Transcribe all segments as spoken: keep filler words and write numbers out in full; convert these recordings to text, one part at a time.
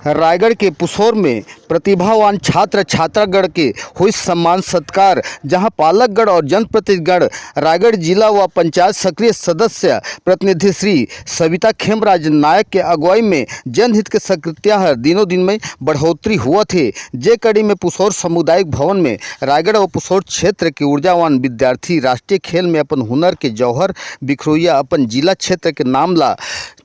रायगढ़ के पुसौर में प्रतिभावान छात्र छात्रागण के होइस सम्मान सत्कार, जहां पालकगण और जनप्रतिनिधिगण, रायगढ़ जिला व पंचायत सक्रिय सदस्य प्रतिनिधि श्री सविता खेमराज नायक के अगुवाई में जनहित के सक्रियता हर दिनों दिन में बढ़ोतरी होवत हे। जे कड़ी में पुसौर सामुदायिक भवन में रायगढ़ और पुसौर क्षेत्र के ऊर्जावान विद्यार्थी राष्ट्रीय खेल में अपन हुनर के जौहर बिखरोइया, अपन जिला क्षेत्र के नाम ला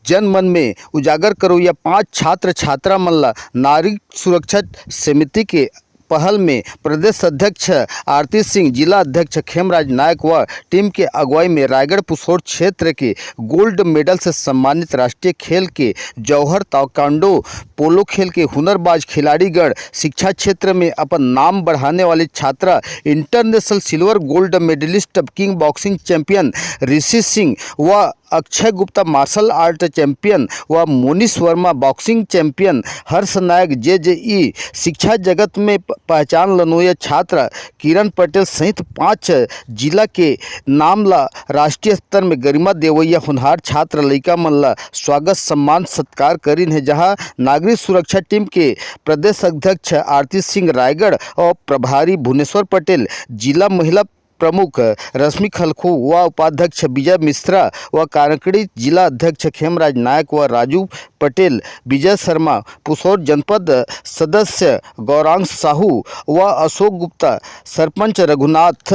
जन मन में उजागर करोइया पांच छात्र छात्रा मन ला नारी सुरक्षा समिति के पहल में प्रदेश अध्यक्ष आरती सिंह, जिला अध्यक्ष खेमराज नायक व टीम के अगुवाई में रायगढ़ पुसौर क्षेत्र के गोल्ड मेडल से सम्मानित राष्ट्रीय खेल के जौहर ताइक्वांडो पोलो खेल के हुनरबाज खिलाड़ीगण, शिक्षा क्षेत्र में अपन नाम बढ़ाने वाली छात्रा, international silver gold medalist, king boxing champion Rishi Singh व Akshay Gupta martial art champion व Monish Verma boxing champion, Harsh Nayak J J ई शिक्षा जगत में प-, पहचान लनोया छात्र किरण पटेल सहित पांच जिला के नाम ला राष्ट्रीय स्तर में गरिमा देवैया होनहार छात्र लइका मन ला स्वागत सम्मान सत्कार करिन हे, जहां नागरिक सुरक्षा टीम के प्रदेश अध्यक्ष आरती सिंह रायगढ़ और प्रभारी भुवनेश्वर पटेल, जिला महिला प्रमुख रश्मि खलखो व उपाध्यक्ष विजय मिश्रा व कानकड़ी जिला अध्यक्ष खेमराज नायक व राजू पटेल, विजय शर्मा, पुसौर जनपद सदस्य गौरांग साहू व अशोक गुप्ता, सरपंच रघुनाथ,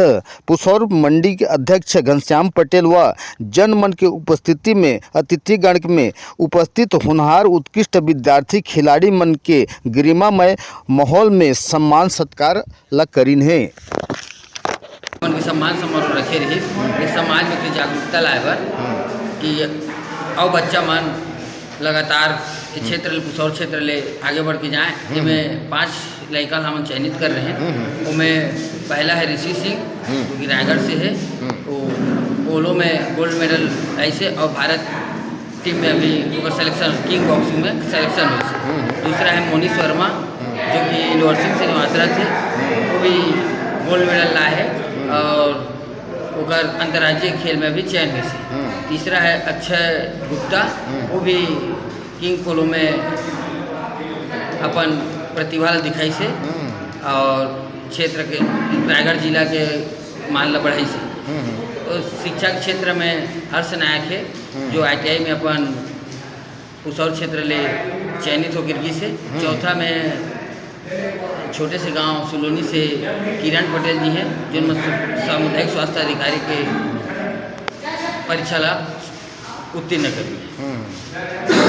पुसौर मंडी के अध्यक्ष घनश्याम पटेल व जनमन के उपस्थिति में अतिथिगण में उपस्थित होनहार उत्कृष्ट विद्यार्थी खिलाड़ी मन के गरिमामय माहौल में सम्मान सत्कार ला करिन हे। मन के सम्मान समारोह रखे रहिस, ये समाज में कुछ जागरूकता लाए बर कि अउ बच्चा मन लगातार ये क्षेत्र ले, पुसौर क्षेत्र ले आगे बढ़ के जाए। हम्म। एमे पांच लइका ला हमन चयनित कर रहे हैं। हम्म। ओमे पहला है ऋषि सिंह, हम्म। जो कि रायगढ़ से है। हम्म। वो पोलो में गोल्ड मेडल ऐसे और भारत टीम में अभी ओकर सिलेक्शन, किंग बॉक्सिंग में सिलेक्शन हुई है। हम्म। दूसरा है मोनिश वर्मा, हम्म। जो कि लोअर सिंह से निवासरत है, हम्म। वो भी गोल्ड मेडल लाए है। हम्म। और ओकर अंतर्राज्यीय खेल में भी चयन हुई है। हम्म। तीसरा है अक्षय गुप्ता, हम्म। वो भी किंग पोलो में अपन प्रतिभा ला दिखाई से हम्म। और क्षेत्र के, रायगढ़ जिला के मान ला बढ़ाई से। हम्म, हम्म। तो शिक्षा के क्षेत्र में हर्ष नायक है, हम्म। जो आईटीआई में अपन पुसौर क्षेत्र ले चयनित होकर गिस हे। हम्म। चौथा में छोटे से गांव सुलोनी से किरण पटेल जी हैं, जिनमें सु-, सामुदायिक स्वास्थ्य अधिकारी के परीक्षा ला उत्तीर्ण करिन हे। हम्म।